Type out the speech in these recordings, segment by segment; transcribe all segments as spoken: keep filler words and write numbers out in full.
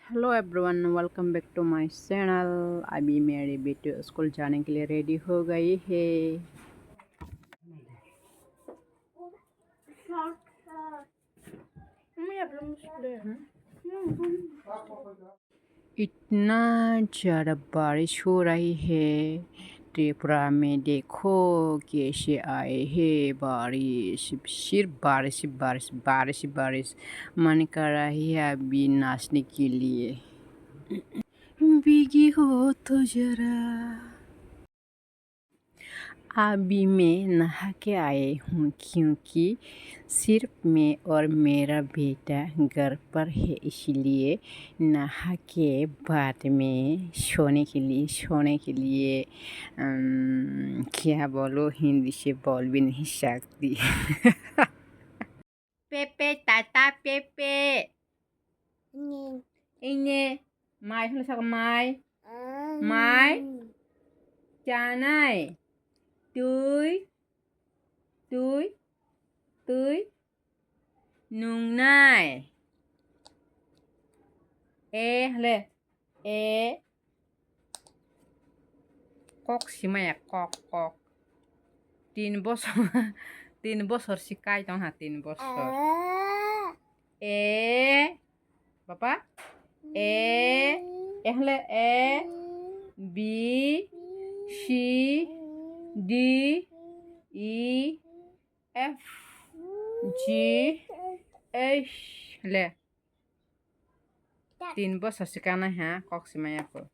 Hello everyone, welcome back to my channel। अभी मेरी बेटी स्कूल जाने के लिए रेडी हो गई है। इतना ज़्यादा बारिश हो रही है। त्रिपुरा में देखो कैसे आए हैं बारिश, सिर्फ बारिश, बारिश, बारिश, बारिश। मन कर रही है अभी नाचने के लिए। भीगी हो तो जरा। अभी मैं नहा के आई हूँ क्योंकि सिर्फ मैं और मेरा बेटा घर पर है, इसलिए नहा के बाद में सोने के लिए, सोने के लिए, अम, क्या बोलो, हिंदी से बोल भी नहीं सकती। Pepe, tata, pepe. Ini. Ini. Mai, hwnwi sakha mai. Mai. Chanai. Twi. Twi. Twi. Nungnai. E, hwnle. E. Kok simaya, kok, kok. Tin bosor, tin bosor si kai tong ha, tin bosor. E. Baba? E. E hwnle E. B. C. D. E. F. G. H. Le. Tin bosor si kanai ha, kok simaya ko.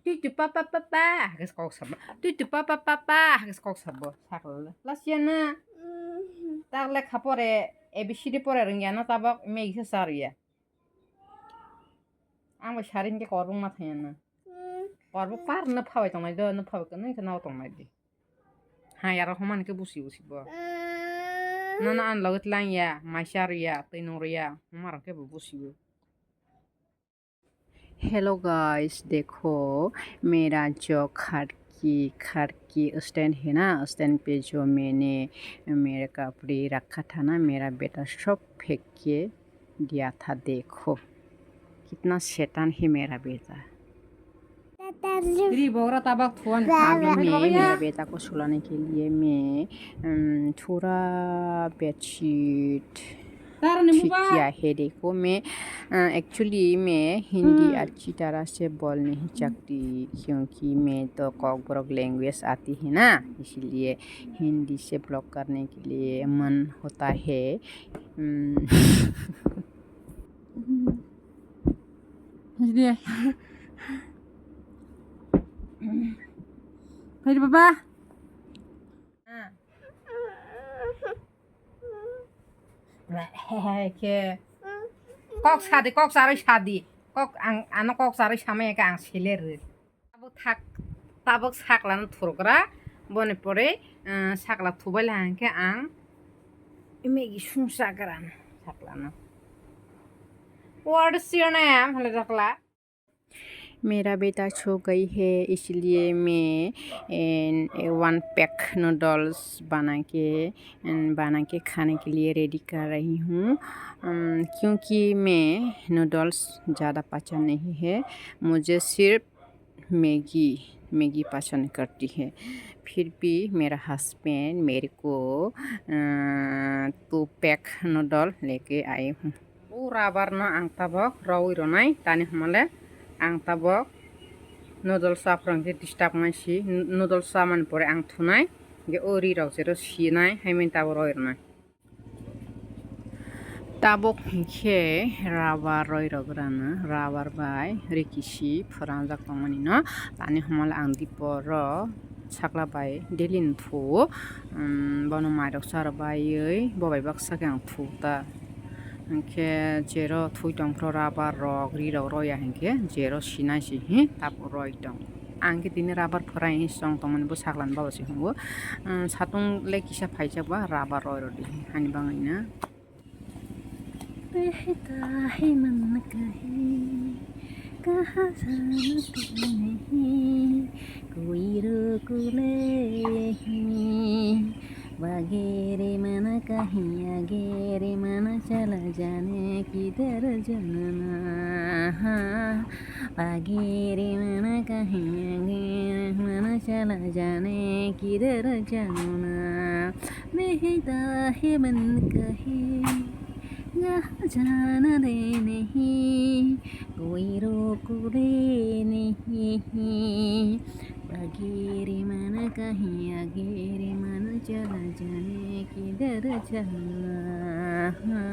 Tui tu pa pa pa pa, hake kok sabo. Tui tu pa pa pa pa, hake kok sabo. Sakla. Lasiya na. Tak lekha pore, A B C D pore rwngya na tabok, Maggi sa sarya. Ang bai saring ke korbung ma thanya na. Korbung par na phabai tongnai do, na phabai kwnwi khe nao tongnai di. Ha, yaro homan ke busi busi bo. Nono ang logot langya, maisa rwya, twi nung rwya, homarok ke bo busi bo. Hello guys, देखो मेरा जो खिड़की, खिड़की स्टैंड है ना, स्टैंड पे जो मैंने मेरा कपड़े रखा था ना, मेरा बेटा सब फेंक के दिया था। देखो कितना शैतान है मेरा बेटा। Ri bogra tabak thuan. अभी मैं मेरा बेटा को सुलाने के लिए मैं, अम, थोड़ा बेडशीट ठीक किया है। देखो, मैं, अ, एक्चुअली मैं हिंदी अच्छी तरह से बोल नहीं सकती, क्योंकि मैं तो कॉकबोरोक लैंग्वेज आती है ना, इसीलिए हिंदी से ब्लॉग करने के लिए मन होता है। हम्म। Hadi. Hadi baba. Khe. Kok sadi, kok sarwi sadi. Kok ang, ano kok sarwi samaya khe ang seler. Tabuk thak, tabuk saklano thurgra, boni pore, eh, sakla thubai la hwnkhe ang Maggi sung chagra saklano. What is your name? Hwnwi sakla. मेरा बेटा सो गई है, इसलिए मैं, ए, one pack noodles बना के, बना के खाने के लिए रेडी कर रही हूँ, अम, क्योंकि मैं नूडल्स ज़्यादा पसंद नहीं है, मुझे सिर्फ मैगी, मैगी पसंद करती है। फिर भी मेरा हस्बैंड मेरे को, अ, टू पैक नूडल लेके आए हूँ। O rubber no ang tabok rawi ronai, tani hwnmale ang tabok noodles sa phwrwng khe disturb nai si, noodles sa mani pore ang thunai, hwnkhe o ri rok jero sinai, hai mani tabok rawi ronai. Tabok hinkhe rubber roi rok rana, rubber bai rikisi phwrangjak tongmani no, tani hwnmale ang dipor ro sakla bai daily no thuo, um, bono mairok chara baiwi bo bai baksa khe ang thuo ta. Hinkhe jero thui tongphro rubber rok, ri rok roya hinkhe jero sinai si hi tabok roi tong. Ang khe tini rubber phwrai hi chong tongmani bo sakla ni baba se hwngo. Um, satung le kisa phaijak ba rubber roi rodi hi hani bangwi na. बहता है मन कहीं, कहाँ जाना तू नहीं, कोई रोक ले यहीं। भागे रे मन कहीं, आगे रे मन चला, जाने किधर जाना। Pagiri mana kahi, agiri mana chala jane kidhar jauna. Nahi to hai man kahi, yahan jana de nahi, koi rok le nahi. Pagiri mana kahi, agiri mana chala jane kidhar jauna.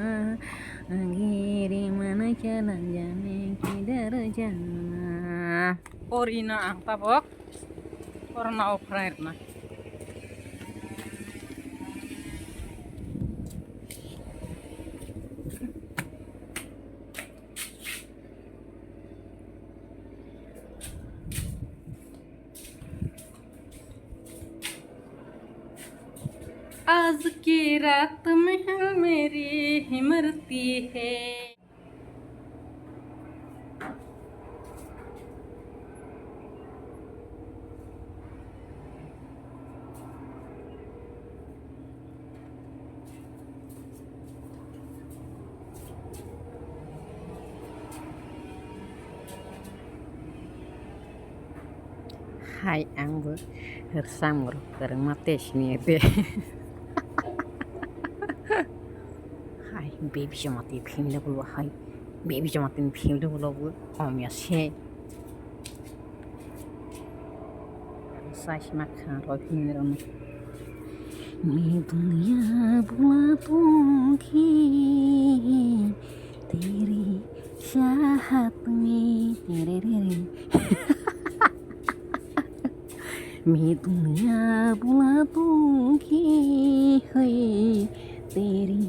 Agiri mana chala jane kidhar jauna. Porino ang tabok, porno ophrai rwna. आज की रात में मेरी ही मरती है। Hai, ang bo rwchapmung rok kwrwngma tei siniya de. Hai, baby chama twi phimle ulo hai. Baby chama twi phimle ulo bo kom ya se. Sai sima kha roi phimle rwno. ये दुनिया बुला दूंगी तेरी चाहत में, तेरे रे रे। मैं दुनिया बुला दूंगी है तेरी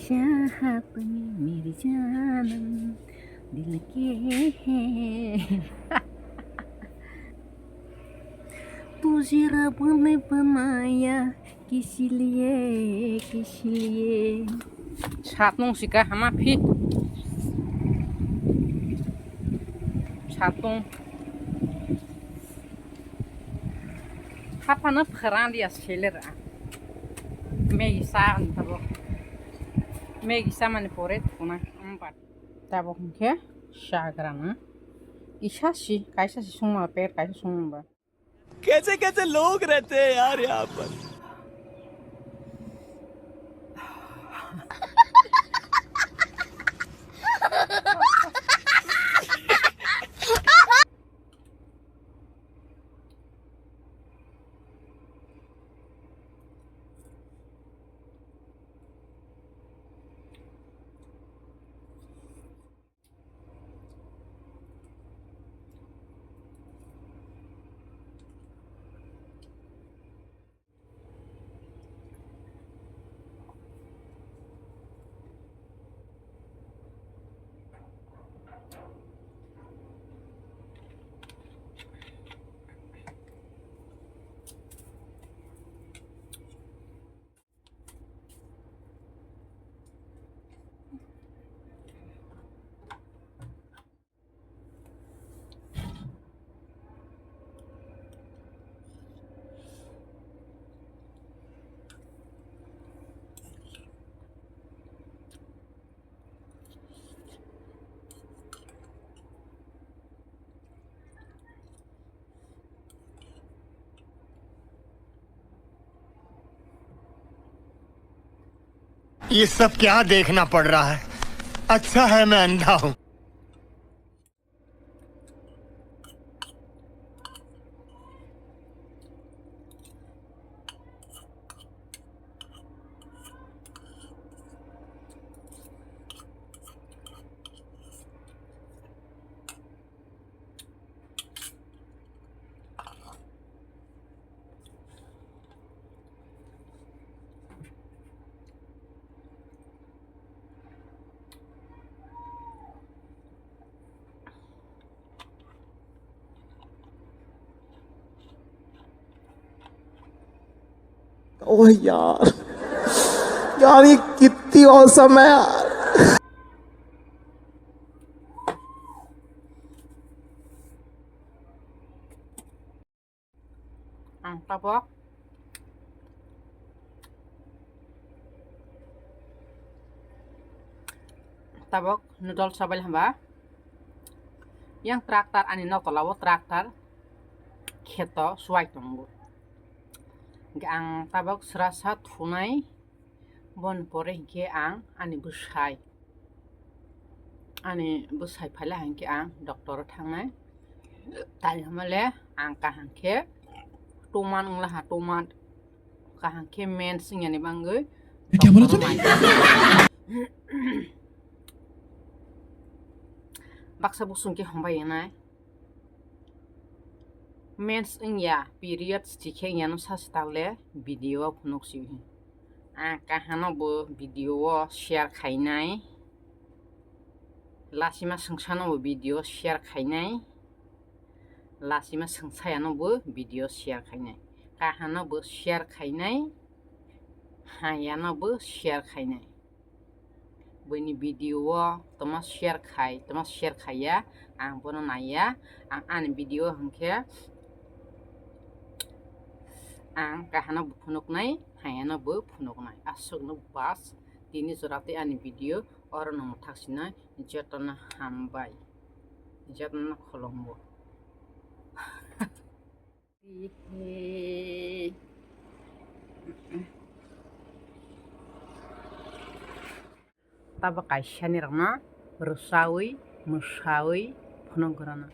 चाहत में, मेरी जानम दिल के है। तुझे रब ने बनाया किस लिए, किस लिए? Satmung sika hama phi. Satmung. Haphano pharang dia seler a. Maggie sa ang tabok. Maggie sa mani pore tukuna. Ambat. Tabok hwnkhe chagrana. Kisa si, kaisa si sungma per, kaisa sungma ba. कैसे कैसे लोग रहते हैं यार यहाँ पर। ये सब क्या देखना पड़ रहा है? अच्छा है मैं अंधा हूँ। ओह यार, यार ये कितनी औसम है यार। Ang tabok, tabok noodles sabai hamba. Yang tractor, ani nok tola o tractor kheto suwai tongo. Hingke ang tabok srasa thunai, boni pore hingke ang ani bwsai, ani bwsai phaila hingke ang doctor o thangnai. Tai hamale ang kaham khe tuman wngla ha, tuman kaham khe mens wngya ni bagwi. Baksa bosong khe hambai wngnai. Mens wngya, periods thikhe wngya no sachi takle video o phunuk si. Ang kahano bo video o share khainai. Lasima swngsano bo video share khainai. Lasima swngsayano bo video share khainai. Kahano bo share khainai. Hayano bo share khainai. Buini video o toma share khai, toma share khaiya, ang bono naiya, ang ani video hwnkhe ang kahano bo phunuknai, hayano bo phunuknai. Aswkno bas, tini jora tei ani video oro no mwthak sinai, jotono hambai, jotono khulumgo. Tabok kaisa ni rokno rwsawi, mwsawi phunuk rwna.